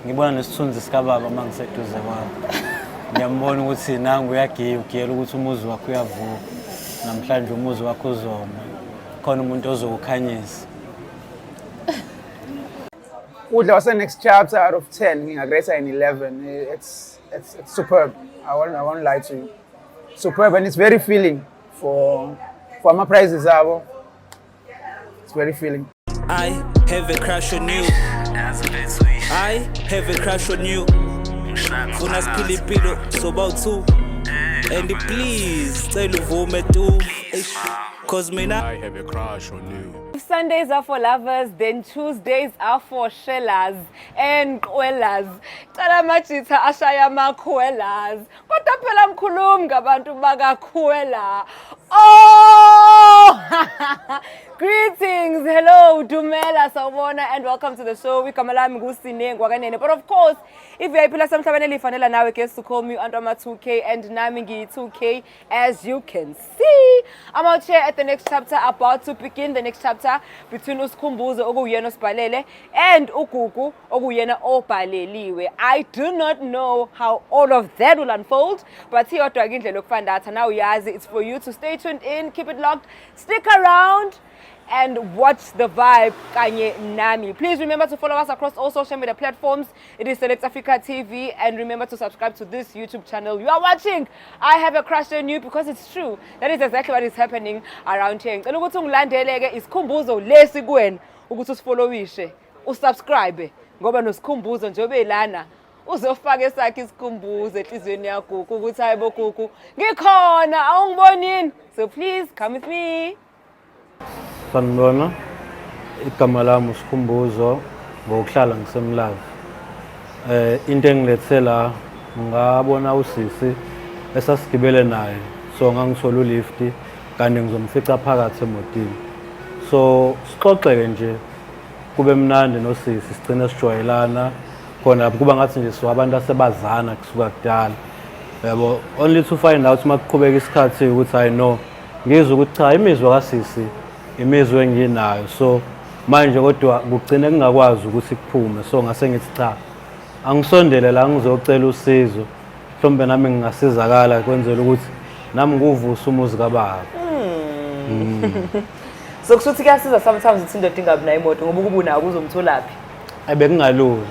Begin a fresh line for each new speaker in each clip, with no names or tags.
Ngibona nesithunzi sikababa uma ngiseduze kwakho. Ngiyambona ukuthi nangu uyagiya, ugiyela ukuthi umuzi wakho uyavuka. Namhlanje umuzi wakho uzoma. Khona umuntu ozokukhanyisa.
Kudla wase Next Chapter, out of 10 ngingakurate an 11. It's superb. I won't lie to you, superb, and it's very filling for ama prices abo. It's very filling.
I have a crush on you. I have a crush on you. Funa siphile impilo soba two. And please cela uvume tu. Eish, 'cause mina
I have a crush on you.
If Sundays are for lovers, then Tuesdays are for shellers and qwelers. Cala amajitha ashaya amakhwelas. Kodwa phela ngikhulumi ngabantu bakakhwela. Oh! Greetings, hello, dumela, sawubona, and welcome to the show. Igama lami nguSine Ngwakanene. But of course, if VIP lasemhlabeni elifanele nawe guess to call me Antoma 2K, and nami ngiyi 2K, as you can see. I'm out here at The Next Chapter, about to begin the next chapter between uSikhumbuzo, okuyena osibhalele, and uGugu, okuyena obhaleliwe. I do not know how all of that will unfold, but iyodwa ke indlela yokufind out. Now uyazi, it's for you to stay tuned in, keep it locked, stick around and watch the vibe kanye nami. Please remember to follow us across all social media platforms. It is Select Africa TV, and remember to subscribe to this YouTube channel. You are watching I Have a Crush on You because it's true. That is exactly what is happening around here. Ngicela ukuthi ungilandele ke, isikhumbuzo lesi kuwena ukuthi usifollowishe, usubscribe, ngoba nosikhumbuzo njengoba elana uzofaka esakhe isikhumbuzo enhliziyweni yaGugu ukuthi hayi bo Gugu, ngikhona, awungibonini? So please come with me.
Sanibona. Igama lami uSikhumbuzo, ngokuhlala ngiseMlazi. Into engilethe la, ngabona usisi esasigibele naye. So ngangithola ulift kanti ngizomfica phakathi emotini. So sixoxeke nje kube mnandi nosisi, sigcine sijwayelana khona lapho, kuba ngathi nje siwabantu asebazana kusuka kudala. Yabo, only to find out uma kuqhubeka isikhathi ukuthi I know ngizwe ukuthi cha, imizwa kasisi imizwa enginayo. So manje kodwa kugcine kungakwazi ukuthi kuphume, so ngase ngithi cha, angisondele la ngizocela usizo, mhlawumbe nami ngingasizakala kwenzela ukuthi nami nguvuse umuzi kababa.
So kusho ukuthi kuyasiza sometimes ukuthi indoda ingabi nayo imoto, ngoba ukuba unayo uzomtholaphi?
Ayi, bekungalula,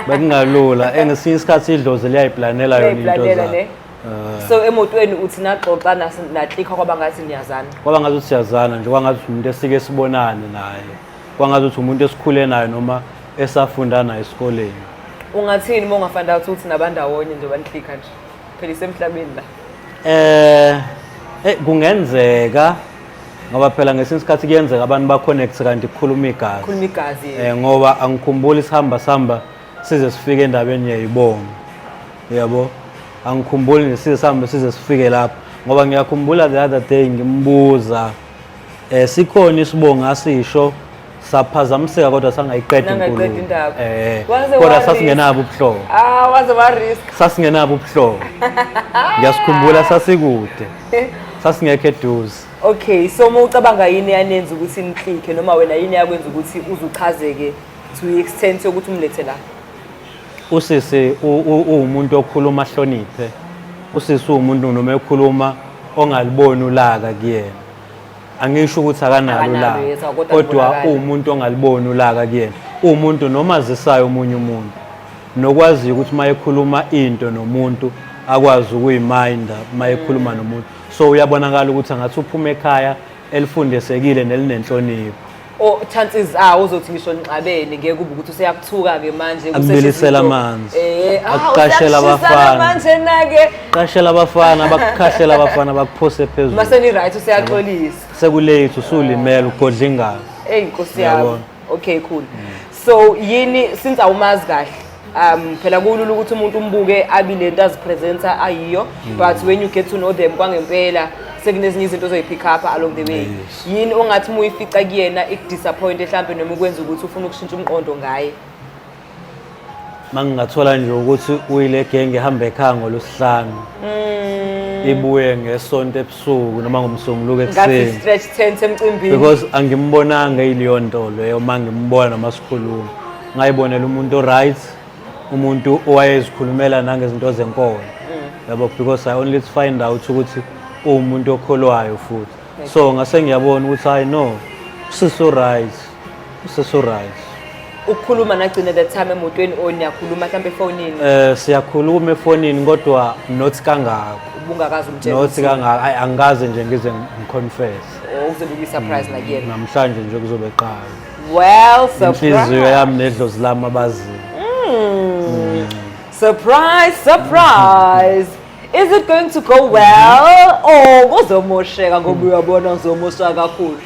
bekungalula. Engesinye isikhathi idlozi liyayiplanela yona into
Liyayiplanela,
zayo.
Ne? So emotweni uthi naxoxa naklikha kwaba ngathi niyazana?
Kwaba ngathi siyazana nje, kwangathi umuntu esike sibonane naye, kwangathi ukuthi umuntu esikhule naye noma esafunda naye esikoleni.
Ungathini uma ungafind out ukuthi nabandawonye nje, baniklikha nje phela, isemhlabeni la?
Kungenzeka, ngoba phela ngesinye isikhathi kuyenzeka abantu ba-connect kanti kukhuluma igazi.
Khuluma igazi.
Ngoba angikhumbuli sihamba sihamba size sifike endabeni yeyibongo, yabo, angikhumbuli nje size sihambe size sifike lapho, ngoba ngiyakhumbula the other day ngimbuza sikhona isibongo asisho saphazamiseka kodwa sangayiqeda
Nangayiqeda
inkulumo.
indaba. Waze
Kodwa
wa-risk.
sasingenabo ubuhlobo.
Ah, waze wa-risk.
Sasingenabo ubuhlobo, ngiyasikhumbula, sasikude, sasingekho eduze.
Okay, so uma ucabanga, yini yanenza ukuthi niklikhe, noma wena yini yakwenza ukuthi uze uchazeke to the extent yokuthi umlethe la?
Usisi uwumuntu okhuluma ahloniphe. Usisi uwumuntu noma ekhuluma ongaliboni ulaka kuyena. Angisho ukuthi akanalo
Akanalo,
ulaka,
yes, kodwa
kodwa
kubonakala.
uwumuntu ongaliboni ulaka kuyena, uwumuntu noma azisayo omunye umuntu, nokwaziyo ukuthi uma ekhuluma into nomuntu akwazi ukuyiminda uma ekhuluma nomuntu. So uyabonakala ukuthi angathi uphuma ekhaya elifundisekile nelinenhlonipho.
O chances are uzothi ngisho nixabene ngeke kube ukuthi useyakuthuka-ke manje.
Akubilisela amanzi.
Ah,
Akuqashela
useyakushisana
abafana.
manje na-ke.
Qashela abafana, bakukhahlela abafana, bakuphose phezulu.
Uma seni-right useyaxolisa.
Sekulate, usulimele, ugodla ingalo.
Eyi nkosi yami.
Uyabona.
Okay, cool. So yini, since awumazi kahle, phela kulula ukuthi umuntu umbuke abi lento azipresenta ayiyo, but when you get to know them kwangempela sekunezinye izinto ozoyipick up along the way. Yini ongathi uma uyifica kuyena ikudisappoint mhlambe, noma ukwenza ukuthi ufune ukushintsha umqondo ngaye?
Mangingathola nje ukuthi uyile genge ihamba ekhaya ngolwesihlanu, ibuye ngesonto ebusuku noma ngomsombuluko
Ngathi
ekuseni.
Stretch tent emcimbini.
Because angimbonanga ileyo nto leyo uma ngimbona noma sikhuluma. Ngayibonela umuntu o-right, umuntu owayezikhulumela nangezinto zenkolo. Yabo, because I only find out ukuthi uwumuntu okholwayo futhi. So ngase ngiyabona ukuthi hayi no, usiso right, usiso right.
Ukukhuluma nagcina that time emotweni or niyakhuluma mhlawumbe efonini?
Siyakhuluma efonini kodwa not kangako.
Ubungakazi umtshela?
Not kangako. Ayi, angikaze nje ngize ngiconfess.
Oh, kuzobe kuyi-surprise nakuyena.
Namhlanje nje kuzobe qala.
Well, surprise.
Inhliziyo yami nedlozi lami abaziyo.
Surprise, surprise. Is it going to go well or kuzomosheka, ngoba uyabona uzomosha kakhulu?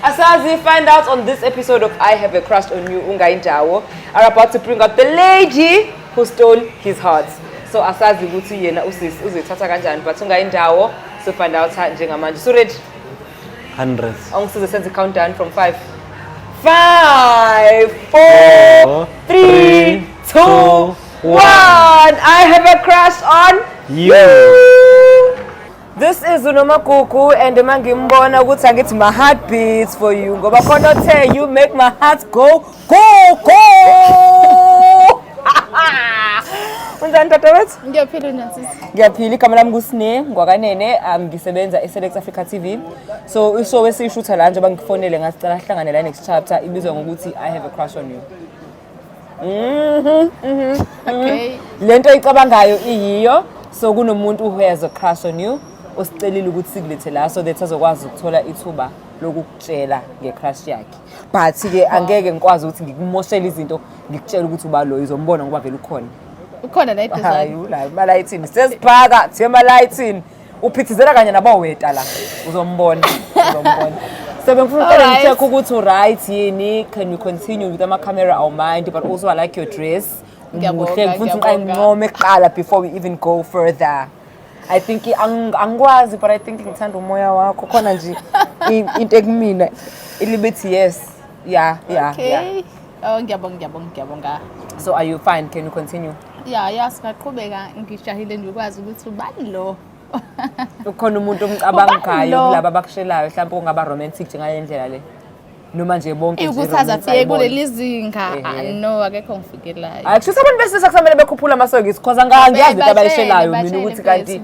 Asazi, find out on this episode of I Have a Crush on You. Ungayindawo are about to bring out the lady who stole his heart. So asazi ukuthi yena usisi uzoyithatha kanjani, but ungayindawo, so find out njengamanje. So ready?
Hundreds.
Angisize senze countdown from 5. 5 4
4
3 2 1. I have a crush on
you.
This is uNomagugu and mangimbona ukuthi angithi my heart beats for you, ngoba khona othe you make my heart go go go. Unjani, dadewethu?
Ngiyaphila, unjani, sisi?
Ngiyaphila, igama lami nguSine ngwakanene, ngisebenza eSelect Africa TV. So ishow esiyishutha la, njengoba ngikufonele ngasicela sihlangane la next chapter, ibizwa ngokuthi I Have a Crush on You.
Okay.
Lento oyicabangayo iyiyo. So kunomuntu who has a crush on you, osicelile ukuthi sikulethe la so that azokwazi ukuthola ithuba lokukutshela nge-crush yakhe. But-ke angeke ngikwazi ukuthi ngikumoshele izinto, ngikutshele ukuthi uba lo izombona ngoba vele ukhona.
Ukhona la
Hayi,
eduzane.
ula emalayithini, sesiphaka thi emalayithini, uphithizela kanye nabaweta la, uzombona, uzombona. So bengifuna uqale
Alright.
ngi-check ukuthi u-right yini. Can we continue with ama-camera awumind? But also I like your dress.
Ngiyabonga,
Muhle. Ngifuna ukuthi ngiqale
ngiyabonga.
ngincome kuqala before we even go further. I think angikwazi, but I think ngithanda umoya wakho khona nje, into ekumina ilibethi yes, yeah.
Okay. Oh, ngiyabonga, ngiyabonga, ngiyabonga.
So are you fine? Can you continue?
Yeah, singaqhubeka, ngijahile nje ukwazi ukuthi ubani lo.
Ukhona umuntu omcabangayo
Ubani lo?
kulaba abakushelayo, mhlawumbe ongaba romantic njengale ndlela le, noma nje bonke nje
Ukuthi aze
romance
afike
ayibona?
kuleli zinga. Ah,
Ehhe.
no, akekho ngifikelayo.
Hayi, kushuthi abantu besilisa kusamele bekhuphule amasokisi, cause angiyazi into abayishelayo mina ukuthi kanti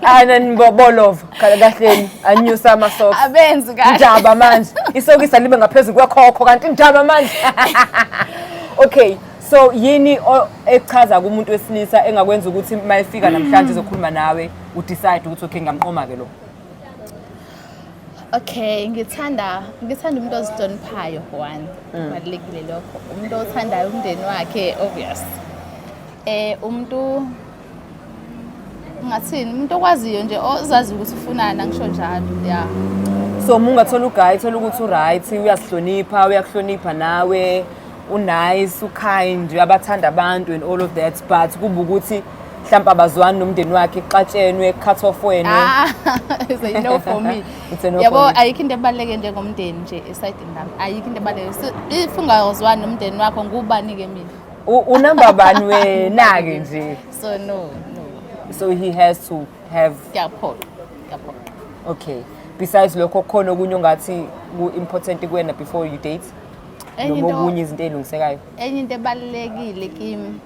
ananibolova kahleni anyusa amasokisi.
Abenzi kahle.
Indaba manje isokisi alibe ngaphezu kwekhokho, kanti indaba manje. Okay, so yini echaza kumuntu wesilisa engakwenza ukuthi uma efika namhlanje ezokhuluma nawe udecide ukuthi okay, ngamqoma-ke lo?
Okay, ngithanda umuntu ozihloniphayo, one. Kubalulekile lokho. Umuntu othandayo umndeni wakhe, obvious. Umuntu ngathini, umuntu okwaziyo nje, ozazi ukuthi ufunani, angisho njalo. Yeah.
So uma ungathola uguy, thola ukuthi uright, uyazihlonipha, uyakuhlonipha nawe, unice, ukind, uyabathanda abantu and all of that, but kuba ukuthi mhlawumbe abazwani nomndeni wakhe, kuxatshenwe, cut off wena?
Ah, it's a no for me.
It's a no
Yabo,
for you.
ayikho into ebaluleke njengomndeni nje esayidini lami. Ayikho into ebaluleke. So, if ungazwani nomndeni wakho, ngubani ke mina?
Unamba bani wena-ke nje?
So no.
So he has to have
Ngiyaphoqa. Ngiyaphoqa.
Okay, besides lokho, khona okunye ongathi ku-important kuwena before you date,
Enye
noma okunye izinto ey'lungisekayo?
Enye into ebalulekile kimi,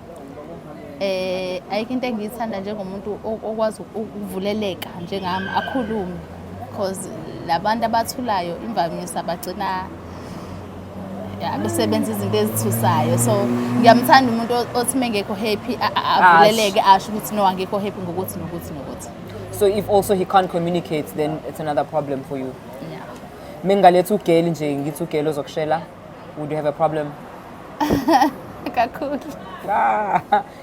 ayikho into engiyithanda njengomuntu okwazi ukuvuleleka njengami, akhulume, because labantu abathulayo imvamisa bagcina ya besebenza izinto ezithusayo. So ngiyamthanda umuntu othi mengekho happy avuleleke, asho ukuthi no, angikho happy ngokuthi nokuthi nokuthi.
So if also he can't communicate, then it's another problem for you?
Yeah.
Mengaletha ugeli nje, ngithi ugeli ozokushela, would you have a problem?
Kakhulu.
Ah,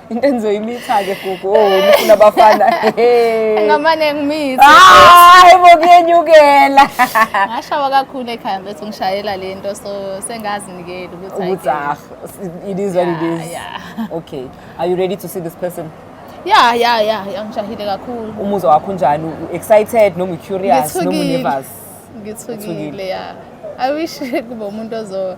into enizoyimitha-ke, Gugu. Oh, nifuna abafana.
Ngamane ngimithe.
Hayi bo, kuyenyukela.
Ngashawa kakhulu ekhaya mfethu, ngishayela le nto, so sengazinikeli ukuthi
ukuthi
hhayi.
Ah, it is what it is.
Yeah.
Okay, are you ready to see this person?
Yeah, ngijahile kakhulu.
Umuzwa wakho unjani? Excited noma u-curious noma
Ngithukile.
u-nervous?
Ngithukile, yeah. I wish kube umuntu ozo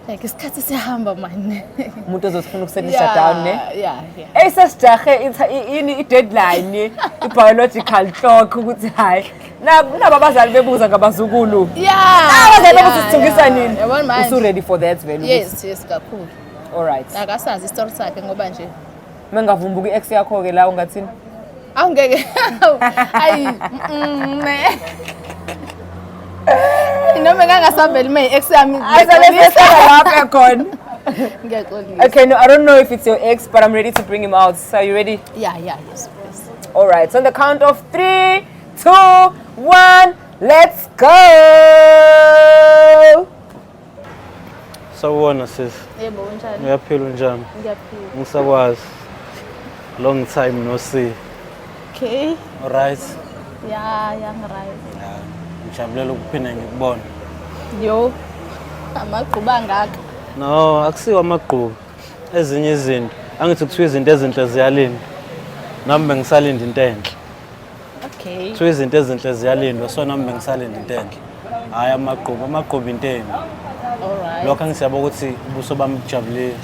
like isikhathi siyahamba mani.
Umuntu ozofuna ukusettlisha down, ne?
Yeah.
Eyi, sesijahe ini i-deadline, i-biological clock, ukuthi hhayi, nabo abazali bebuza ngabazukulu. Abazali bebuza sithungisa nini.
Yabona manje.
Usu-ready for that vele?
Yes, kakhulu.
All right.
Akasazi isitori sakhe ngoba nje
Mengavumbuka i-ex yakho ke la ungathini?
Awungeke. Ayi. Ne. Noma ngangasaveli uma i-ex yami.
Ayizale lapha khona.
Ngiyaxolisa.
Okay, no, I don't know if it's your ex, but I'm ready to bring him out. So are you ready?
Yeah, yes.
All right. So on the count of 3, 2, 1, let's go.
Sawubona sisi.
Yebo, unjani?
Uyaphila unjani?
Ngiyaphila.
Ngisakwazi. Long time no see.
Okay.
All right.
Yeah, ngiright.
Yeah, ngijabulela ukuphinda ngikubona.
Yo. Amagquba angaka.
No, akusiwo amagqubu. Ezinye izinto. Angithi kuthiwa izinto ezinhle ziyalinda. Nami bengisalinda into enhle.
Okay.
Kuthiwa izinto ezinhle ziyalindwa, so nami bengisalinda into enhle. Hhayi amagqubu, amagqubu into embi.
All right.
Lokho angisiyabo ukuthi ubuso bami bujabulile.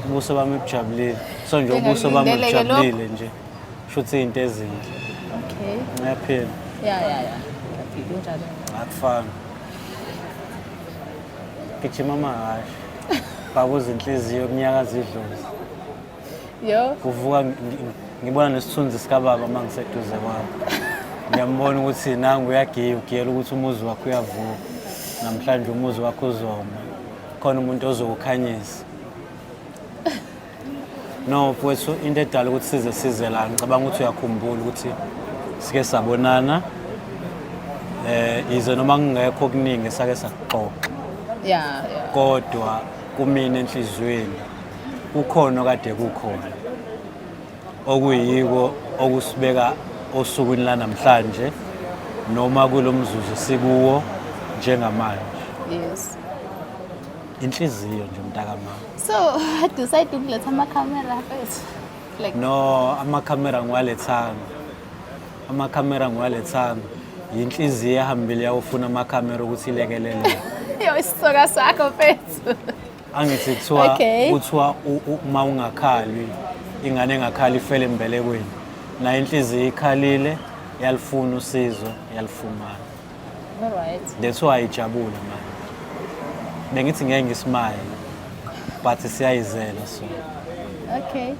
Ubuso bami bujabulile. So nje ubuso bami
Bengakulindeleke lokho.
bujabulile nje. Shuthi into ezinhle.
Okay.
Ngiyaphila.
Yeah. Ngiyaphila unjani?
Akufani. Gijima amahhashi. Bhakuza inhliziyo kunyakaza idlozi.
Yo.
Kuvuka ngibona nesithunzi sikababa uma ngiseduze kwakho. Ngiyambona ukuthi nangu uyagiya ugiyela ukuthi umuzi wakho uyavuka. Namhlanje umuzi wakho uzoma. Khona umuntu ozokukhanyisa. No, mfowethu into edala ukuthi size size la ngicabanga ukuthi uyakhumbula ukuthi sike sabonana. Yize noma kungekho okuningi esake sakuxoxa.
Yeah.
Kodwa kumina enhliziyweni kukhona kade kukhona okuyiko okusibeka osukwini lanamhlanje noma kulomzuzu sikuwo njengamanje.
Yes.
Inhliziyo nje mntakamama.
So, I decide ukuletha amakhamera mfethu. Like
No, amakhamera ngiwalethanga. Amakhamera ngiwalethanga. Yinhliziyo ehambile yawufuna amakhamera ukuthi ilekelele.
Yo, isisoka sakho mfethu.
Angithi kuthiwa
Okay.
kuthiwa uma ungakhali ingane engakhali ifele embelekweni. Nayo inhliziyo ikhalile yalifuna usizo yalifumana.
All right.
That's why ijabule manje. Bengithi ngeke ngismile but siyayizela so.
Okay.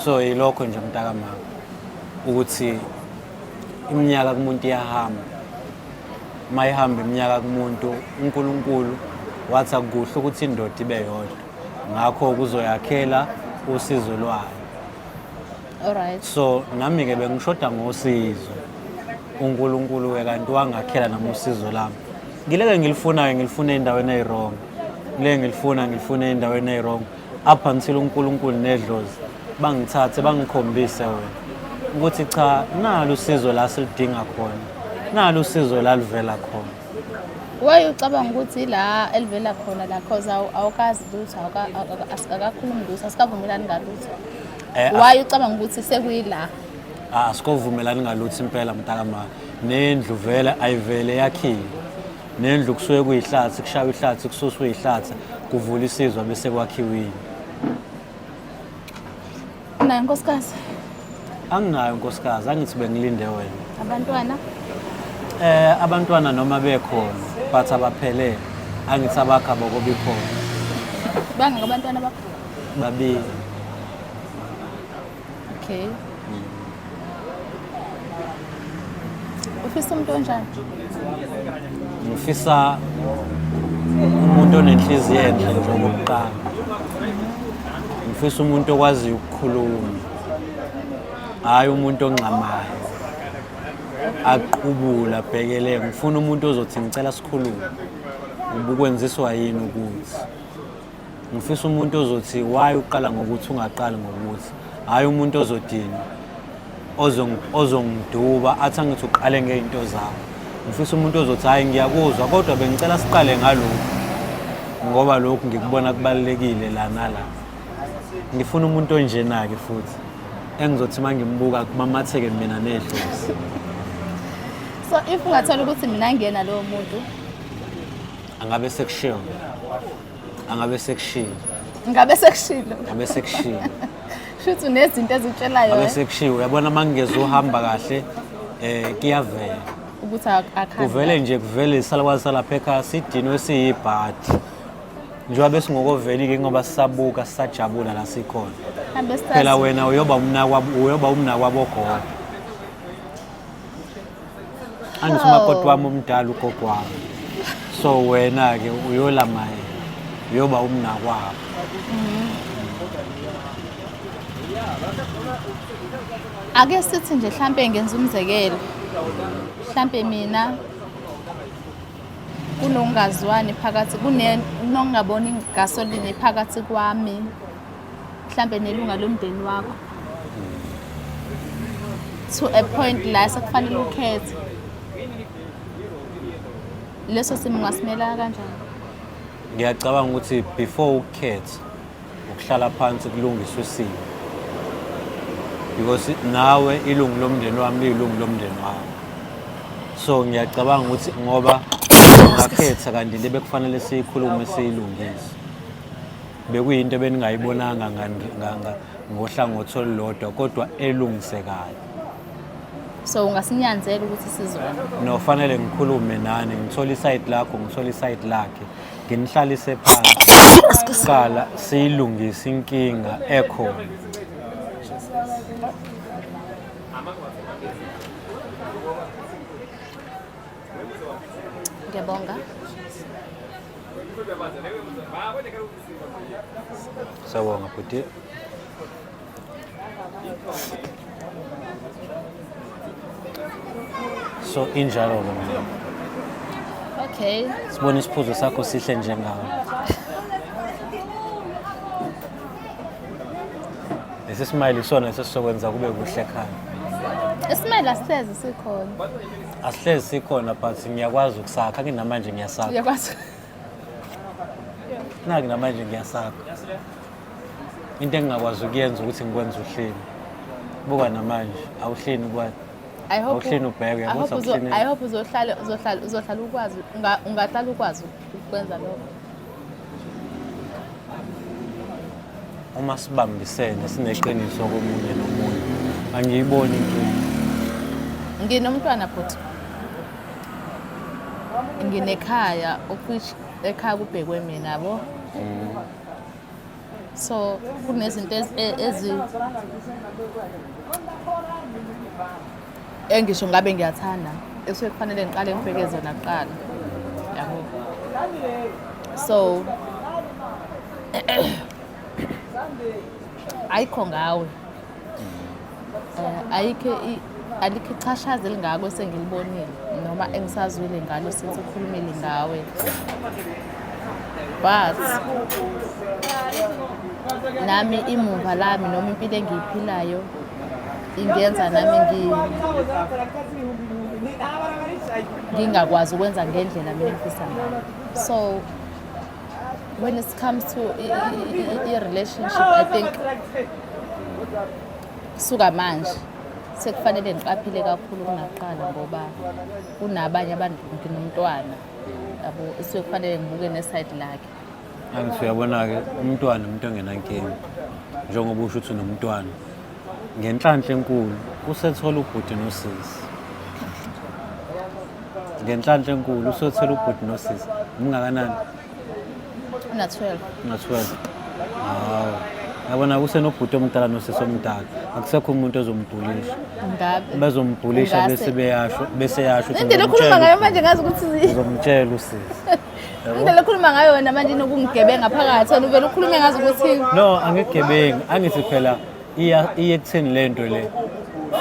So yilokho nje mntakamama ukuthi iminyaka kumuntu iyahamba. Mayihamba iminyaka kumuntu uNkulunkulu wathi akukuhle ukuthi indoda ibe yodwa. Ngakho kuzoyakhela usizo lwayo.
All right.
So nami ke bengishoda ngosizo. uNkulunkulu ke kanti wangakhela nami usizo lami. Ngileke ngilifunayo ngilifuna endaweni eyiwrong. Ngileke ngilifuna endaweni eyiwrong. Up until uNkulunkulu nedlozi bangithathe bangikhombise wena ukuthi cha nalo usizo la silidinga khona. Nalo usizo la livela khona.
Why ucabanga ukuthi la elivela khona la cause awukazi lutho akakhulumi lutho asikavumelani ngalutho. Why ucabanga ukuthi sekuyila?
Asikovumelani ngalutho impela mntakamama. Nendlu vele ayivele yakhiwe. Nendlu kusuke kuyihlathi kushaywa ihlathi kususwe ihlathi kuvula isizwa bese kwakhiwini.
Unayo nkosikazi?
Anginayo nkosikazi, angithi bengilinde wena.
Abantwana?
Abantwana noma bekhona but abaphelele. Angithi abakho abokubikhona.
Bangaka abantwana bakho?
Babili.
Okay. Ufisa umuntu onjani?
Ngifisa umuntu onenhliziyo enhle nje okokuqala. Ngifisa umuntu okwaziyo ukukhuluma. Hhayi umuntu ongxamayo. Aqubula abhekele. Ngifuna umuntu ozothi ngicela sikhulume. Ubukwenziswa yini ukuthi? Ngifisa umuntu ozothi why uqala ngokuthi ungaqali ngokuthi. Hhayi umuntu ozodinwa. Ozongiduba athi angithi uqale ngey'nto zakho. Ngifisa umuntu ozothi hhayi ngiyakuzwa kodwa bengicela siqale ngalokhu. Ngoba lokhu ngikubona kubalulekile la nala. Ngifuna umuntu onjena-ke futhi. Engizothi uma ngimbuka kumamatheke mina nedlozi.
So if ungathola ukuthi mina ngiyena lowo muntu,
angabe sekushilo. Angabe sekushilo.
Ngabe sekushilo.
Ngabe sekushilo.
Shuthi unezinto ezitshelayo.
Ngabe sekushiwo. Uyabona mangingeze uhamba kahle kuyavela.
Ukuthi akhambe.
Kuvele nje kuvele isalukwazi salapha ekhaya sidinwe siyibhadi. Njengoba besingokoveli-ke ngoba sisabuka sisajabula la sikhona.
Hambe
Phela
sisazi.
wena uyoba umnakwabo, uyoba umnakwabo gogo. Angithi umakoti wami omdala ugogo wami. So wena-ke uyolama yena, uyoba umnakwabo.
Ake sithi nje hlampe ngenza umzekelo. Hlampe mina kunokungazwani phakathi kunokungaboni ngaso linye phakathi kwami mhlampe nelunga lomndeni wakho. To a point la sekufanele ukhethe. Leso simo ungasimela kanjani?
Ngiyacabanga ukuthi before ukukhetha ukuhlala phansi kulungiswe isimo. Because nawe ilungu lomndeni wami liyilungu lomndeni wami. So ngiyacabanga ukuthi ngoba ungakhetha kanti into ebekufanele siyikhulume siyilungise. Bekuyinto ebeningayibonanga ngohlangothi olulodwa kodwa elungisekayo.
So ungasinyanzela ukuthi sizwane.
No, fanele ngikhulume nani, ngithole isayidi lakho, ngithole isayidi lakhe, nginihlalise phansi. Kuqala siyilungise inkinga ekhona.
Ngiyabonga.
Siyabonga bhuti. So injalo-ke mina.
Okay.
Sibone isiphuzo sakho sihle njengawe. Lesi smile isona esizokwenza kube kuhle ekhaya.
Isimile asihlezi sikhona.
Asihlezi sikhona but ngiyakwazi ukusakha, nginamanje ngiyasakha.
Uyakwazi.
Naki namanje ngiyasakha. Into engingakwazi ukuyenza ukuthi ngikwenze uhleli. Buka namanje awuhleni kwazi.
I hope
Awuhleni ubheke,
I
uyabona
hope
ukuthi awuhleni.
I hope uzohlala uzohlala uzohlala ukwazi ungahlala ukwazi ukwenza lokho.
Uma sibambisene sineqiniso komunye nomunye, angiyiboni inkinga.
Nginomntwana bhuti. Nginekhaya of which ekhaya kubhekwe mina yabo. So kunezinto ezi engisho ngabe ngiyathanda esuke kufanele ngiqale ngibheke zona kuqala yabo. So ayikho ngawe. Ayikho alikho ichashaza elingako esengilibonile noma engisazwile ngalo since ukhulumile ngawe. But nami imuva lami noma impilo engiyiphilayo ingenza nami ngingakwazi ukwenza ngendlela mina engifisa ngayo. So when it comes to i-relationship, I think suka manje sekufanele ngiqaphile kakhulu kunakuqala ngoba kunabanye abantu, nginomntwana yabo, esuke kufanele ngibuke neside lakhe.
Angithi uyabona-ke umntwana umuntu ongenankinga, njengoba usho ukuthi unomntwana, ngenhlanhla enkulu usethola ubhuti nosisi. Ngenhlanhla enkulu usethola ubhuti nosisi. Ungakanani?
Una-12.
Una-12. Hawu. Yabona kusenobhuti omdala nosisi omdala. Akusekho umuntu ozombhulisha.
Ngabe.
Bazombhulisha
Ungase.
bese beyasho, bese yasho ukuthi
Indlela okhuluma
ngizomtshela
ngayo
ubhuti.
manje ngazi ukuthi
Ngizomtshela usisi. Yabo?
Indlela okhuluma ngayo wena manje inokungigebenga phakathi, wena uvele ukhulume ngazi ukuthi
No, angikugebengi. Angithi phela iya iye ekutheni lento le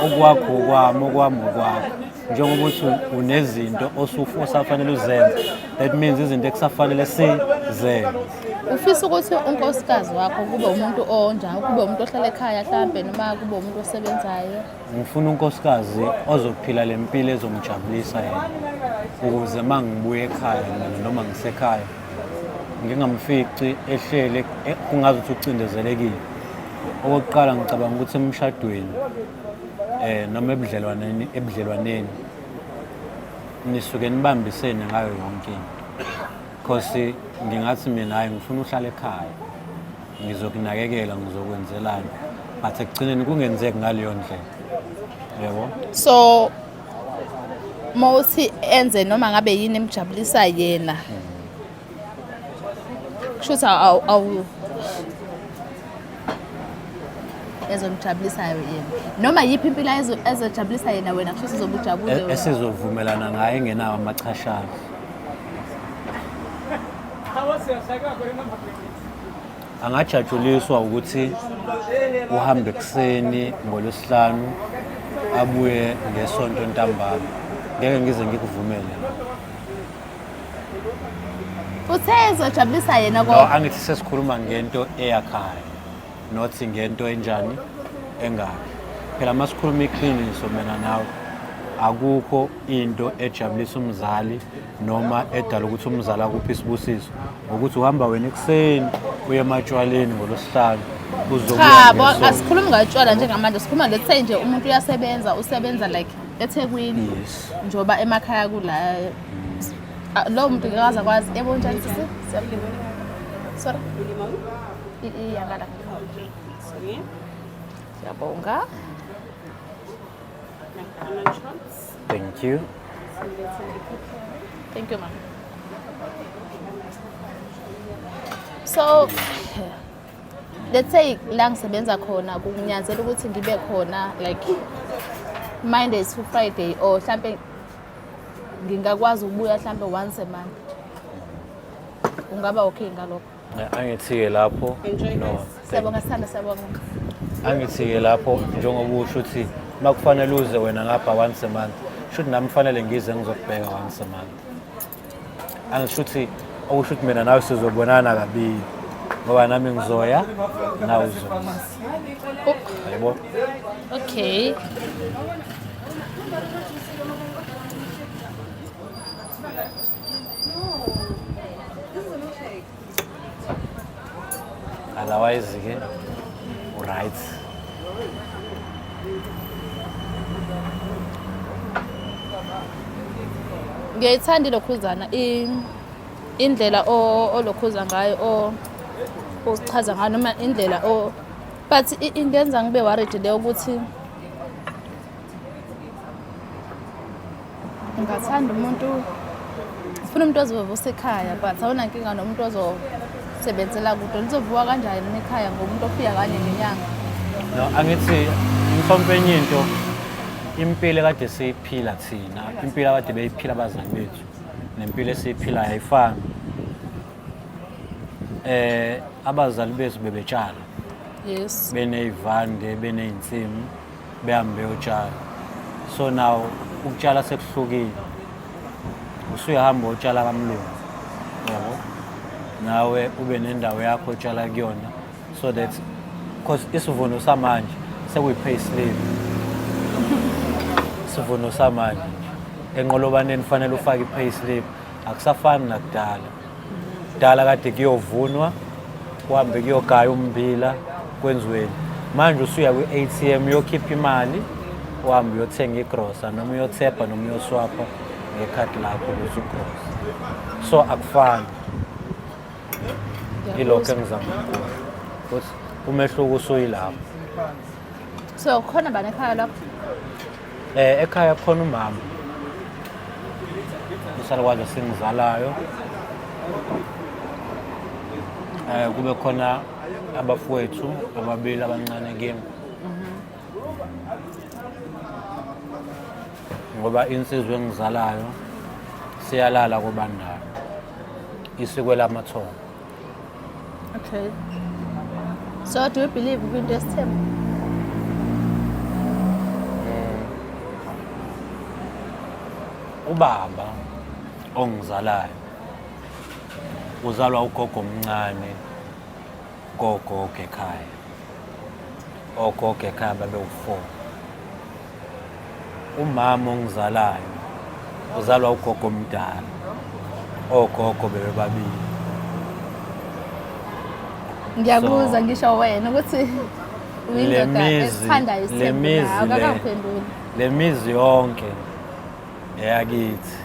okwakho okwami, okwami okwakho. Njengoba uthi unezinto osafanele uzenze. That means izinto ekusafanele sizenze.
Ufisa ukuthi unkosikazi wakho kube umuntu onjani, kube umuntu ohlala ekhaya mhlambe noma kube umuntu osebenzayo?
Ngifuna unkosikazi ozophila le mpilo ezomjabulisa yena, ukuze uma ngibuya ekhaya mina noma ngisekhaya ngingamfici ehlele kungazi ukuthi ucindezelekile. Okokuqala ngicabanga ukuthi emshadweni noma ebudlelwaneni nisuke nibambisene ngayo yonke into. Because ngingathi mina hayi ngifuna uhlale ekhaya, ngizokunakekela, ngizokwenzelani, but ekugcineni kungenzeki ngaleyo ndlela. Yebo.
So mawuthi enze noma ngabe yini emjabulisa yena, Kusho ukuthi awu awu ezomjabulisayo yena. Noma yiphi impilo ezojabulisa yena wena kusho ukuthi uzobe ujabule wena.
Esizovumelana ngayo engenawo amachashazi. Angajatshuliswa ukuthi uhambe ekuseni ngoLwesihlanu abuye ngeSonto ntambama. Ngeke ngize ngikuvumele lokho.
Uthe ezojabulisa yena
No,
kodwa.
angithi sesikhuluma ngento eyakhayo not ngento enjani engakhi. Phela uma sikhuluma iqiniso mina nawe akukho into ejabulisa umzali noma edala ukuthi umzali akuphi isibusiso ngokuthi uhamba wena ekuseni uye ematshwaleni ngolwesihlanu uzobuya
Cha bo
ngeSonto.
asikhulumi ngatshwala njengamanje sikhuluma let's say nje umuntu uyasebenza usebenza like eThekwini
Yes.
njengoba emakhaya kula Ah, lowo muntu ngeke aze akwazi yebo njani sisi Siyabonga. Sorry. Iyakala. Siyabonga.
Thank you.
Thank you, ma'am. So, let's say la ngisebenza khona kunyanzela ukuthi ngibe khona like Monday to Friday or mhlambe ngingakwazi ukubuya mhlambe once a month. Ungaba okay ngalokho?
Angithi-ke lapho no.
Siyabonga sithanda, siyabonga.
Angithi-ke lapho njengoba usho ukuthi uma kufanele uze wena ngapha once a month, shuthi nami kufanele ngize ngizokubheka once a month. Angisho ukuthi okusho ukuthi mina nawe sizobonana kabili ngoba nami ngizoya nawe uzoza. Yabo?
Okay.
Otherwise-ke u-right.
Ngiyayithanda ilokhuzana indlela olokhuza ngayo o ochaza ngayo noma indlela o but ingenza ngibe worried leyo ukuthi ngingathanda umuntu ufuna umuntu ozovusa ekhaya but awunankinga nomuntu ozosebenzela kude lizovuka kanjani ekhaya ngomuntu ofika kanye ngenyanga.
No, angithi mhlawumpe enye into impilo ekade siyiphila thina, impilo akade beyiphila abazali bethu nempilo esiyiphilayo ayifani. Abazali bethu bebetshala.
Yes.
Beney'vande, beney'nsimu, behambe beyotshala. So now ukutshala sekuhlukile. Usuyahamba utshala kamlungu. Yabo? Nawe ube nendawo yakho otshala kuyona so that because isivuno samanje sekuyi-pay slip. Isivuno samanje nje. Enqolobaneni kufanele ufake i-pay slip. Akusafani nakudala. Kudala kade kuyovunwa, kuhambe kuyogaya ummbila, kwenziweni. Manje usuya kwi-ATM uyokhipha imali, uhambe uyothenga igrosa noma uyothepha noma uyoswapha ngekhadi lakho ukuze ugrosa. So akufani. Ilokho engizama ukusho. Ukuthi umehluko usuyilapho.
So khona bani ekhaya lapho?
Ekhaya khona umama. Usalukwazi esingizalayo. Kube khona abafowethu ababili abancane kimi. Ngoba insizwa engizalayo siyalala kobandayo. Isikwelamathongo.
Okay. So do you believe kwinto yesithembu?
Ubaba ongizalayo uzalwa ugogo omncane kogogo ekhaya. Ogogo ekhaya babewu-4. Umama ongizalayo uzalwa ugogo omdala. Ogogo bebebabili.
Ngiyakuzwa ngisho wena ukuthi uyindoda esithandayo
le
isithembu
mizi
nawe akakaphenduli.
Le mizi yonke eyakithi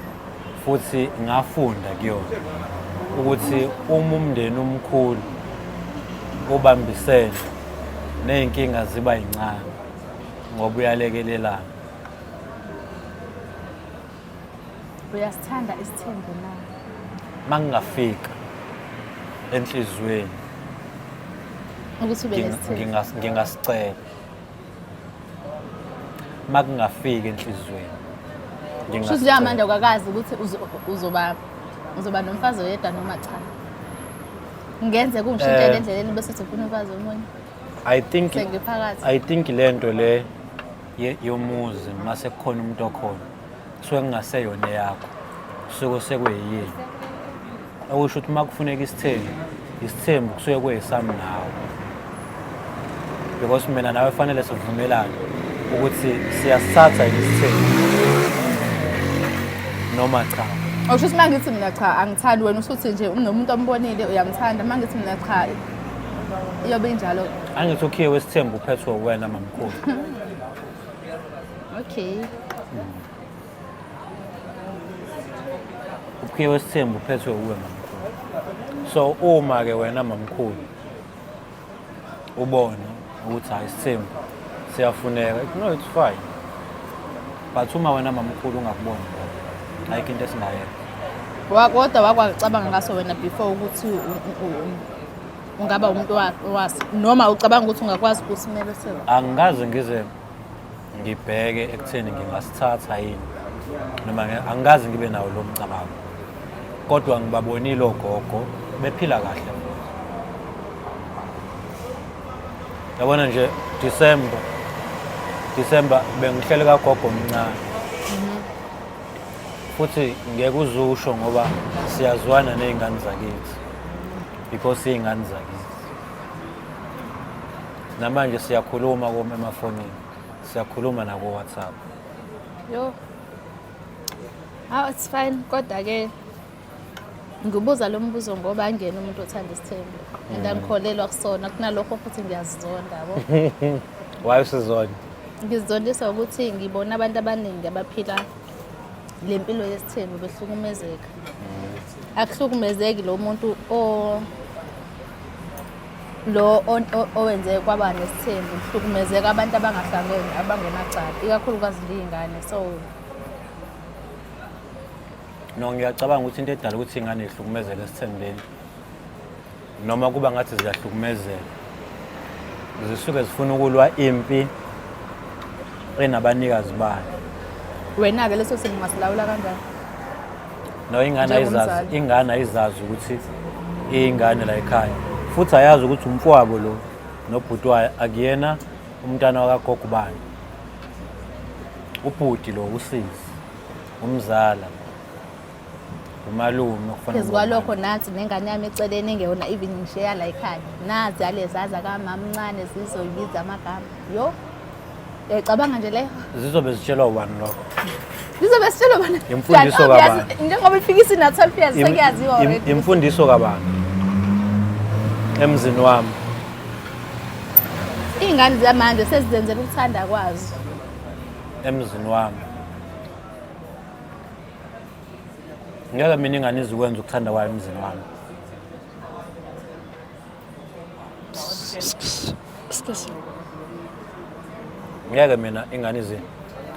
futhi ngafunda kuyona ukuthi uma umndeni omkhulu ubambisene ney'nkinga ziba yincane ngoba uyalekelelana.
Uyasithanda isithembu na?
Mangingafika Enhliziyweni.
Ukuthi ube nesithembu.
Ngingasicela. Makungafiki enhliziyweni.
Kusho ukuthi njengamanje awukakazi ukuthi uzoba nomfazi oyedwa noma cha. Kungenzeka ungishintshele endleleni bese uthi ufuna umfazi omunye.
I think
Sengiphakathi.
I think lento le yomuzi mase kukhona umuntu okhona kusuke kungaseyona eyakho, kusuke sekuyiyini. Okusho ukuthi uma kufuneka isithembu, isithembu kusuke kuyisami nawe, because mina nawe fanele sivumelane ukuthi siyasithatha yini isithembu noma cha.
Awusho ukuthi uma ngithi mina cha angithandi, wena usuthi nje unomuntu ombonile uyamthanda. Uma ngithi mina cha iyobe injalo.
Angithi ukhiye wesithembu uphethwe uwena mamkhulu.
Okay.
Ukhiye wesithembu uphethwe uwe mamkhulu. So uma ke wena mamkhulu ubona ukuthi hayi isithembu siyafuneka, no, it's fine. But uma wena mamkhulu ungakuboni lokho, ayikho into esingayenza.
Kodwa wakwacabanga ngaso wena before ukuthi ungaba umuntu waso, noma ucabanga ukuthi ungakwazi ukusimela isimo?
Angikaze ngize ngibheke ekutheni ngingasithatha yini noma angikaze ngibe nawo lo mcabango, kodwa ngibabonile ogogo bephila kahle. Yabona nje December bengihlele kagogo omncane, futhi ngeke uzusho ngoba siyazwana ney'ngane zakithi, because iy'ngane zakithi namanje siyakhuluma emafonini, siyakhuluma nako-WhatsApp.
Yo, hawu, it's fine. Kodwa-ke ngibuza lo mbuzo ngoba angena umuntu othanda isithembu and angikholelwa kusona, kunalokho futhi ngiyazizonda yabo.
Why usizona?
Ngizondisa ukuthi ngibona abantu abaningi abaphila le mpilo yesithembu behlukumezeka. Akuhlukumezeki lo muntu o lo owenze kwaba nesithembu, kuhlukumezeka abantu abangahlangene, abangenacala, ikakhulukazi iy'ngane. So
No, ngiyacabanga ukuthi into edala ukuthi iy'ngane zihlukumezeke esithembeni, noma kuba ngathi ziyahlukumezeka, zisuke zifuna ukulwa impi enabanikazi bayo.
Wena-ke leso simo ungasilawula kanjani?
No, ingane ayizazi,
Njengomzali.
ingane ayizazi ukuthi iyingane la ekhaya, futhi ayazi ukuthi umfowabo lo nobhuti wayo akuyena umntana wakagogo bani. Ubhuti lo usizi, umzala, umalume okufana
Phezu kwalokho nansi nengane yami eceleni engeyona even ngishiya la ekhaya, nazi alezaza kamama mncane zizoyibiza amagama. Yo, uyayicabanga nje leyo?
Zizobe zitshelwa ubani lokho?
Zizobe sitshelwa bana.
Imfundiso kabani?
Njengoba ifika isina-12 years, sekuyaziwa already.
Imfundiso kabani emzini wami?
Iy'ngane zamanje sezizenzela ukuthanda kwazo.
Emzini wami ngeke mina ingane izikwenza ukuthanda kwayo emzini wami. Ngeke mina ingane ize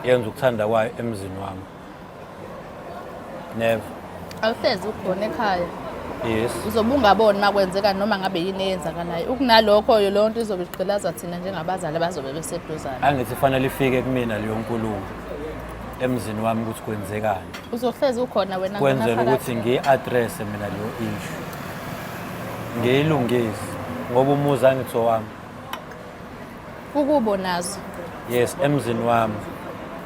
yenza ukuthanda kwayo emzini wami, never.
Awuhlezi ukhona ekhaya.
Yes.
Uzobe ungaboni uma kwenzeka noma ngabe yini eyenzakalayo. Ukunalokho leyo nto izobe igqilaza thina njengabazali abazobe beseduzane.
Angithi fanele ifike kumina leyo nkulumo emzini wami ukuthi kwenzekani.
Uzohlezi ukhona wena
Kwenzela
ngonaphakade.
ukuthi ngiyi-address mina leyo issue, ngiyilungise, ngoba umuzi angithi owami.
Kukubo nazo.
Yes, emzini wami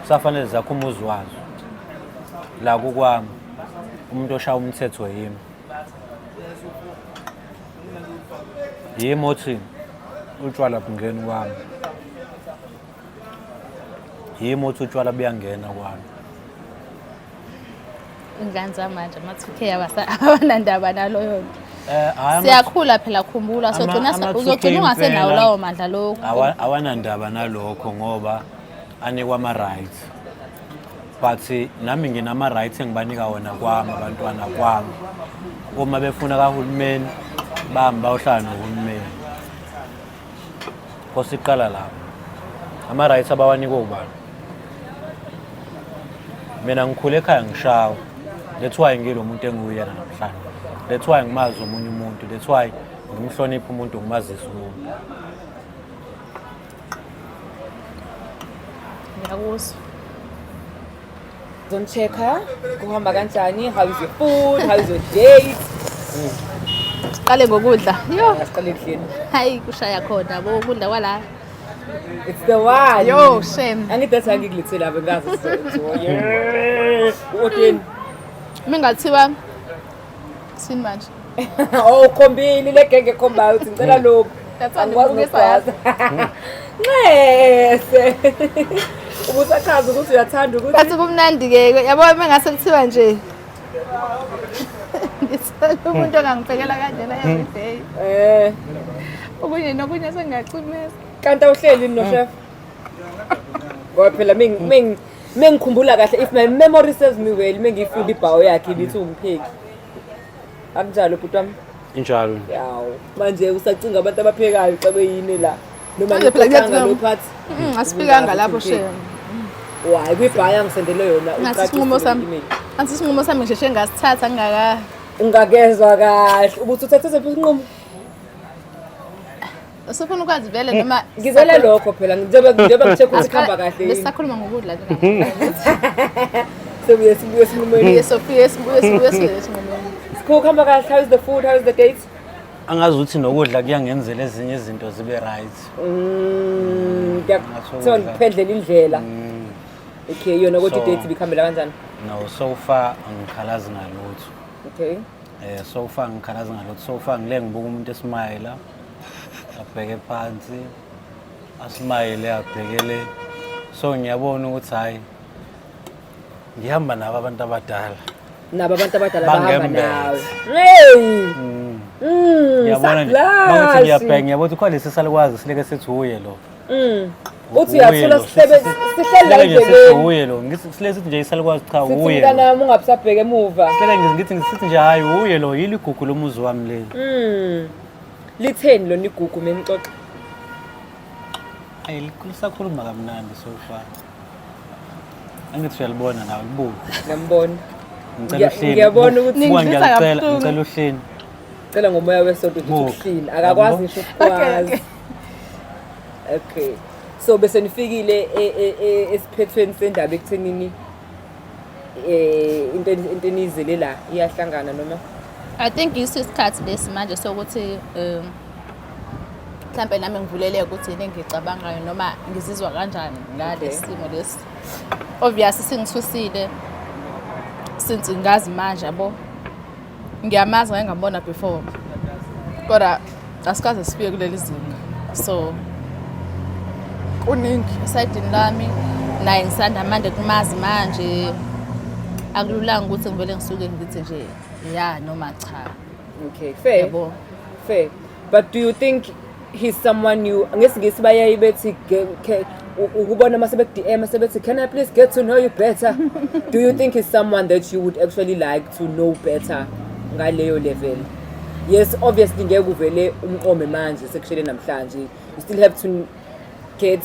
kusafanele zakho umuzi wazo la kukwami. Umuntu oshaya umthetho yimi, yimi othi utshwala bungeni kwami, yimi othi utshwala buyangena kwami.
Ingane zamanje ama-2K abanandaba naloyo nto.
Hhayi,
Siyakhula phela, khumbula, sogcina
ama-2K
uzogcina ungasenawo
impela.
lawo mandla lokhu.
Awanandaba nalokho ngoba anikwa ama-rights, but nami nginama-rights engibanika wona kwami abantwana kwami. Uma befuna kahulumeni bahambe bayohlala nohulumeni. Nkosi iqala lapho ama-rights abawanikwe ubani? Mina ngikhule ekhaya ngishawa, that's why ngilo muntu engiwuyena namhlanje. That's why ngimazi omunye umuntu, that's why ngimhlonipha umuntu, ngimazisa umuntu.
Ngiyakuzwa.
Zon-check-a kuhamba kanjani? How is your food? How is your date?
Siqale ngokudla. Yo,
Asiqale ekudleni.
hayi kushaya khona bo ukudla kwala.
It's the one.
Yo, shame.
Angithi angikulethele ave ngazi yeah. U-ordeni.
Mingathiwa sini manje.
Oh, ukhombile le genge ekhombayo uthi ngicela lokhu.
That's why
Angikwazi
ngibukisa.
nokugwaza. Nxese. Ubusachaza ukuthi uyathanda ukuthi
Bathi kumnandi ke yabo mengase kuthiwa nje. Ngithanda umuntu ongangiphekela kanjena every day. Okunye nokunye sengiyacimeza.
Kanti awuhleli no chef? Ngoba phela mengikhumbula kahle, if my memory serves me well, mengiyifunda i-bio yakhe ibithi umpheki. Akunjalo bhuti wami?
Injalo.
Yawo. Manje usacinga abantu abaphekayo xa beyini la. Noma
Manje phela
ngixoxanga
kuyadinga-
lo part.
Asifikanga lapho shem.
Why kwi-bio angisendele yona
Ngathi isinqumo sami.
email.
Ngathi isinqumo sami ngisheshe ngasithatha ngingaka.
Ungakezwa kahle. Ubuthi uthathe siphi isinqumo?
Usufuna ukwazi vele noma
Ngizele lokho phela njengoba ngi-check ukuthi kuhamba kahle yini.
Besisakhuluma ngokudla nje.
Sebuye sibuye esinqumweni.
Sibuye sibuye sibuye sibuye esinqumweni.
Kuhamba kahle. How is the food? How is the date?
Angazi ukuthi nokudla kuyangenzela ezinye izinto zibe right.
Ngiyakuthiwa
Ukudla.
ngiphendlela indlela. Okay, yona kodwa i-date ibikhambela kanjani?
No, so far angikhalazi ngalutho.
Okay.
So far ngikhalazi ngalutho. So far ngile ngibuka umuntu esmayila, abheke phansi, asmayile abhekele. So ngiyabona ukuthi hayi ngihamba nabo abantu abadala.
Nabo abantu abadala bahamba
Bangembethe.
nawe. Hey!
Ngiyabona nje. Mangithi
Saklashi.
ngiyabheka ngiyabona ukuthi khona lesi salukwazi sileke sithi uye lo.
Uthi
Uye
uyathula
lo.
sihlebe sihleli la
Sileke nje sithi
endleleni.
uye lo. Ngithi sileke sithi nje isalukwazi cha
Sithi
uye lo.
mntanami ungabusabheka emuva.
Sileke nje ngithi ngisithi nje hayi uye lo yili igugu lomuzi wami leli.
Litheni lona igugu menixoxa?
Ayi lisakhuluma kamnandi so far. Angithi uyalibona nawe libuke.
Ngiyambona.
Ngicela uhleli.
Ngiyabona ukuthi-
Buka,
Ningidlisa
ngiyacela,
kabuhlungu.
ngicela uhleli.
Cela ngomoya wesonto ukuthi
Buka.
ukuhlini. Akakwazi
Yabo.
ngisho ukukwazi. Okay. So bese nifikile esiphethweni sendaba ekuthenini into enizele la iyahlangana noma?
I think yiso isikhathi lesi manje sokuthi mhlambe nami ngivuleleke ukuthi yini engiyicabangayo noma ngizizwa kanjani ngale simo lesi. Obviously singithusile since ngazi manje yabo. Ngiyamazi ngake ngambona before. Kodwa asikaze sifike kuleli zinga. So kuningi esayidini lami naye ngisanda manje kumazi manje akululanga ukuthi ngivele ngisuke ngithi nje ya noma cha.
Okay, fair.
Yabo.
Fair. But do you think he's someone you ngesingisi bayaye bethi ukubona mase beku DM sebethi can I please get to know you better? Do you think he's someone that you would actually like to know better ngaleyo level? Yes, obviously ngeke uvele umqome manje sekushele namhlanje. You still have to get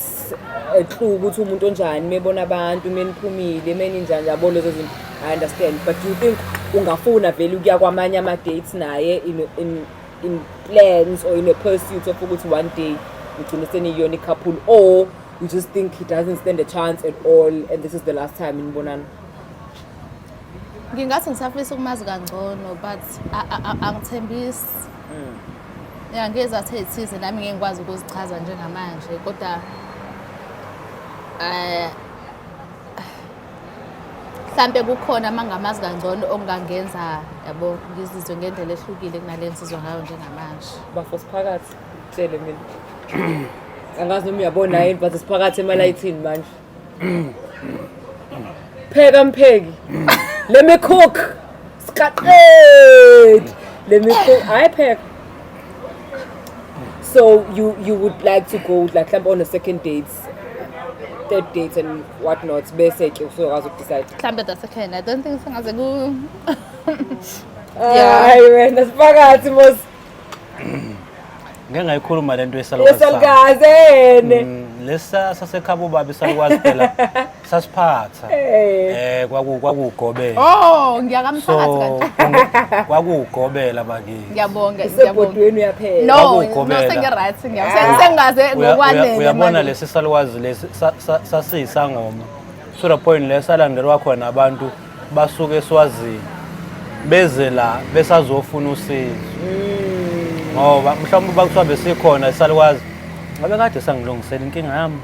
a clue ukuthi umuntu onjani mebona abantu meniphumile meninjani yabo lezo zinto. I understand, but do you think ungafuna vele ukuya kwamanye ama dates naye in plans or in a pursuit of ukuthi one day ugcine seniyona i-couple, or you just think he doesn't stand a chance at all and this is the last time nibonana?
Ngingathi ngisafisa ukumazi kangcono but angithembisi. Ya ngezathu ezithize nami ngeke ngikwazi ukuzichaza njengamanje kodwa mhlambe kukhona mangamazi kangcono okungangenza yabo ngizizwe ngendlela ehlukile kunale ngizizwa ngayo njengamanje.
Bafo siphakathi, tshele mina. Angazi noma uyabona yini but siphakathi emalayithini manje. Pheka mpheki. Let me cook. Skaqed. Let me cook. I pheka. So you would like to go like mhlawumbe on a second date, third date and whatnot bese ke usokwazi ukudecide.
Mhlambe the second. I don't think singaze ku
Hayi wena siphakathi mos.
Ngeke ngayikhuluma lento yesalukazi.
Yesalukazi ene.
Lesa sasekhabo baba isalukazi phela sasiphatha. Eh kwakugobela.
Oh, ngiyakamphakathi kanti.
Kwakugobela bakithi.
Ngiyabonga, ngiyabonga.
Usebhodweni uyaphela.
No, no
Kwakugobela.
sengi-right ngiyabonga. Sengaze ngokwanele.
Uyabona
manje.
lesi salukazi lesi sasiyisangoma. To the point lesalandelwa khona abantu basuke eSwazini beze la besazofuna usizo. Ngoba mhlawumbe bakuthiwa besikhona isalukazi ngabe kade sangilungisela inkinga yami.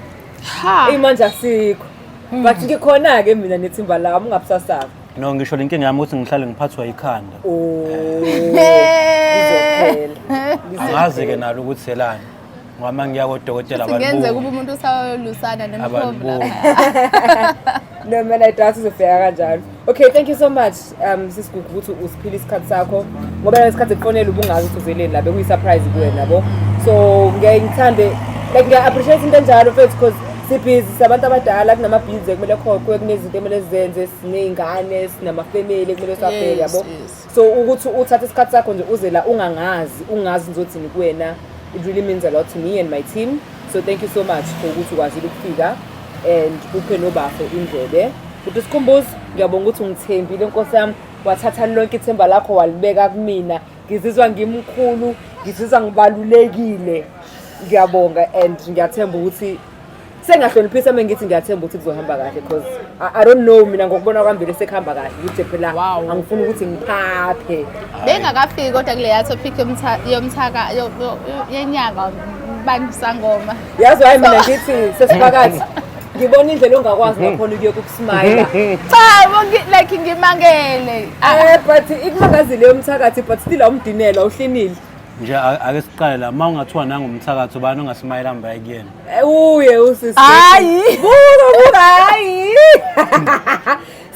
Ha.
Eyi manje asikho. But ngikhona-ke mina nethimba lami ungabusasaba.
No, ngisho le nkinga yami ukuthi ngihlale ngiphathwa ikhanda.
Oh. Lizophela.
Angazi-ke nalo ukuthi selani. Ngoba uma ngiya kodokotela
Kungenzeka kube
abalibuki.
umuntu usayolusana nemkhovu
Abalibuki.
lapha.
No man, I doubt uzofika kanjalo. Okay, thank you so much Sis Gugu ukuthi usiphile isikhathi sakho. Ngoba lesikhathi ekufonela ubungazi ukuthi uzeleni la bekuyi surprise kuwena yabo. So ngiyaye ngithande like ngiya appreciate into enjalo mfethu because si-busy sabantu abadala kunama bills ekumele khokhwe kunezinto ekumele sizenze siney'ngane sinama family ekumele siwabheke yabo. So ukuthi uthathe isikhathi sakho nje uze la ungangazi ungazi ngizothini kuwena it really means a lot to me and my team. So thank you so much for ukuthi ukwazile ukufika and uphe nobafo indlebe. Futhi Sikhumbuzo, ngiyabonga ukuthi ungithembile Nkosi yami, wathatha lonke ithemba lakho walibeka kumina. Ngizizwa ngimkhulu, ngizizwa ngibalulekile. Ngiyabonga and ngiyathemba ukuthi sengahloniphisa uma ngithi ngiyathemba ukuthi kuzohamba kahle because I don't know mina ngokubona kwami vele sekuhamba kahle ukuthi phela angifuni ukuthi ngiphaphe.
Bengakafiki kodwa kuleya topic yomthaka yenyanga bani sangoma.
Yazi hayi mina ngithi sesiphakathi ngibona indlela ongakwazi ngakhona ukuyeka ukusmayila.
Cha, like ngimangele.
But ikumangazile yomthakathi but still awumdinela uhlinile.
Nje ake siqale la uma ungathiwa nangumthakathi ubani ongasimayela hamba kuyena.
Uye usisi.
Hayi.
Buka buka hayi.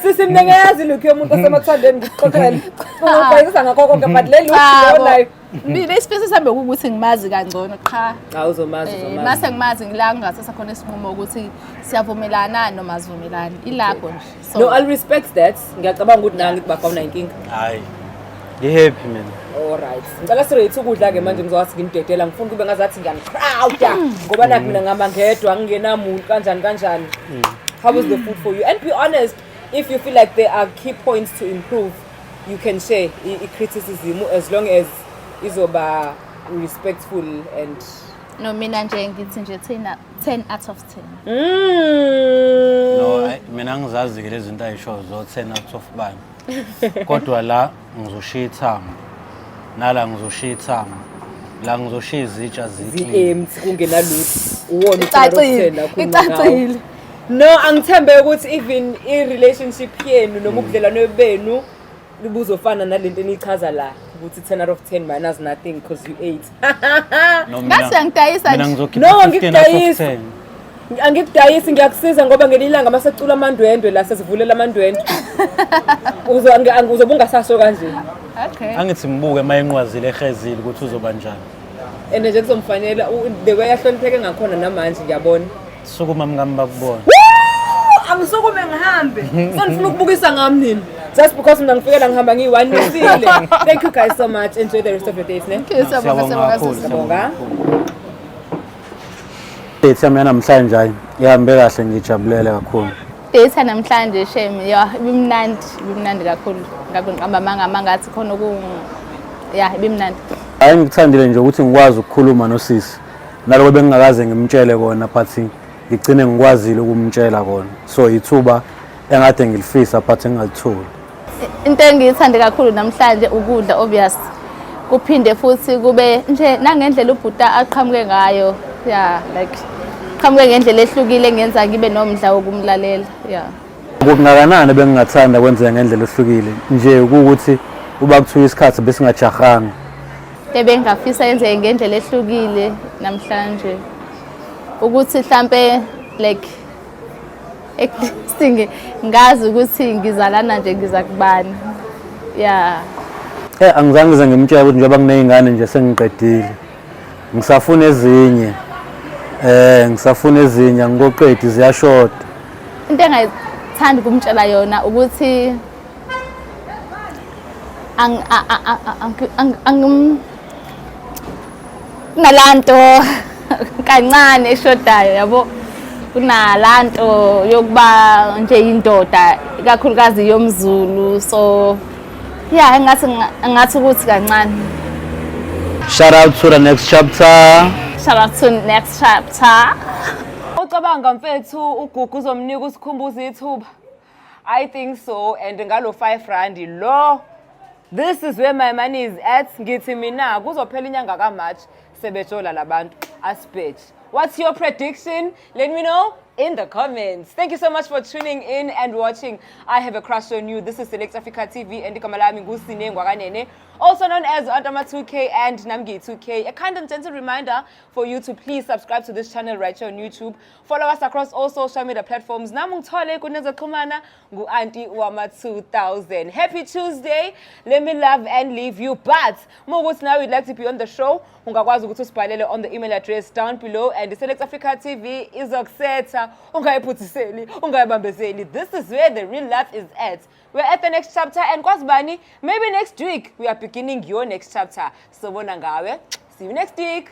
Sisi mina ngiyazi look yomuntu osemathandeni ngikuxoxele. Ungabhayisa ngakho konke but le look leyo nayo.
Mina isifiso sami ukuthi ngimazi kangcono qha.
Cha uzomazi uzomazi.
Mase ngimazi ngila ngingathatha khona isinqumo ukuthi siyavumelana noma asivumelani. Ilapho nje.
So no, I'll respect that. Ngiyacabanga ukuthi nami ngibafana una inkinga.
Hayi. Ngi-happy mina.
All right. Ngicela sirate ukudla ke manje ngizowathi nginidedela ngifuna kube ngazathi ngiyani-crowda ngoba nakho mina ngihamba ngedwa ngingenamuntu kanjani kanjani. How was the food for you? And be honest, if you feel like there are key points to improve, you can share i-criticism as long as izoba respectful and
No, mina nje ngithi nje thina 10 out of 10.
No, mina ngizazi-ke lezi zinto ayishoyo zo 10 out of bani. Kodwa la ngizoshiya ithambo. Nala ngizoshiya ithambo. La ngizoshiya izitsha zi-clean.
Zi-empty kungenalutho. Uwona u-10 out of
Icacile.
10 la okhuluma ngawo.
Icacile.
No, angithembe ukuthi even i-relationship yenu noma ubudlelwane benu buzofana nalento eniyichaza la ukuthi 10 out of 10 minus nothing because you ate.
No,
Ngathi uyangidayisa
mina
nje.
ngizokhipha
No,
15 out of
angikudayisi.
10.
Angikudayisi ngiyakusiza ngoba ngelinye ilanga masecula amandwendwe la sesivulela amandwendwe. Uzobe ungasasho kanje.
Okay.
Angithi ngibuke uma enqwazile ehezile ukuthi uzoba njani.
And nje kuzomfanela the way ahlonipheke ngakhona namanje ngiyabona.
Sukuma mngami bakubona.
Angisukume ngihambe. Senifuna ukubukisa ngami nini? Just because mina ngifikela ngihamba ngiyi-one nisile. Thank you guys so much. Enjoy the rest of your days, ne?
Okay, siyabonga
Siyabonga
siyabonga
kakhulu.
sisi.
Siyabonga.
Date yami yanamhlanje hayi ihambe kahle ngijabulele kakhulu.
Date namhlanje shame ya ibimnandi ibimnandi kakhulu. Ngabe ngiqamba amanga mangathi khona ku ya ibimnandi.
Hayi ngikuthandile nje ukuthi ngikwazi ukukhuluma nosisi. Naloko bengingakaze ngimtshele kona but ngigcine ngikwazile ukumtshela kona. So ithuba engade ngilifisa but engingalitholi.
Into engiyithande kakhulu namhlanje ukudla obvious. Kuphinde futhi kube nje nangendlela ubhuta aqhamuke ngayo. Yeah, like qhamuke ngendlela ehlukile engenza ngibe nomdla wokumlalela. Yeah.
Kungakanani bengingathanda kwenzeka ngendlela ehlukile nje ukuthi uba kuthiwa isikhathi besingajahanga.
Ebengafisa yenzeke ngendlela ehlukile namhlanje ukuthi mhlambe like at least ngazi ukuthi ngizalana nje ngiza kubani. Yeah.
Angizange ngize ngimtshele ukuthi njengoba nginey'ngane nje sengiqedile. Ngisafuna ezinye. Ngisafuna ezinye angikoqedi ziyashoda.
Into engayithandi ukumtshela yona ukuthi kunalanto kancane eshodayo yabo. Kunalanto yokuba nje indoda, ikakhulukazi yomZulu, so yeah, engathi ngathi ukuthi kancane.
Shout out to the next chapter.
Shout out to next chapter.
Ucabanga mfethu uGugu uzomnika uSikhumbuzo ithuba? I think so, and ngalo R5 lo, this is where my money is at. Ngithi mina kuzophela inyanga kaMarch sebejola labantu, asibheji. What's your prediction? Let me know in the comments. Thank you so much for tuning in and watching I Have a Crush on You. This is Select Africa TV and igama lami nguSine Ngwakanene, also known as Antama 2K and Namgi 2K. A kind and gentle reminder for you to please subscribe to this channel right here on YouTube. Follow us across all social media platforms. Nami ungithole kunezoxhumana ngu-Auntie wama 2000. Happy Tuesday. Let me love and leave you. But mukuthi now you'd like to be on the show, ungakwazi ukuthi usibhalele on the email address down below and Select Africa TV izokusetha. Ungayiphuthiseli, ungayibambezeli. This is where the real love is at. We're at the next chapter and kwazi bani, maybe next week we are beginning your next chapter. Sobona ngawe. See you next week.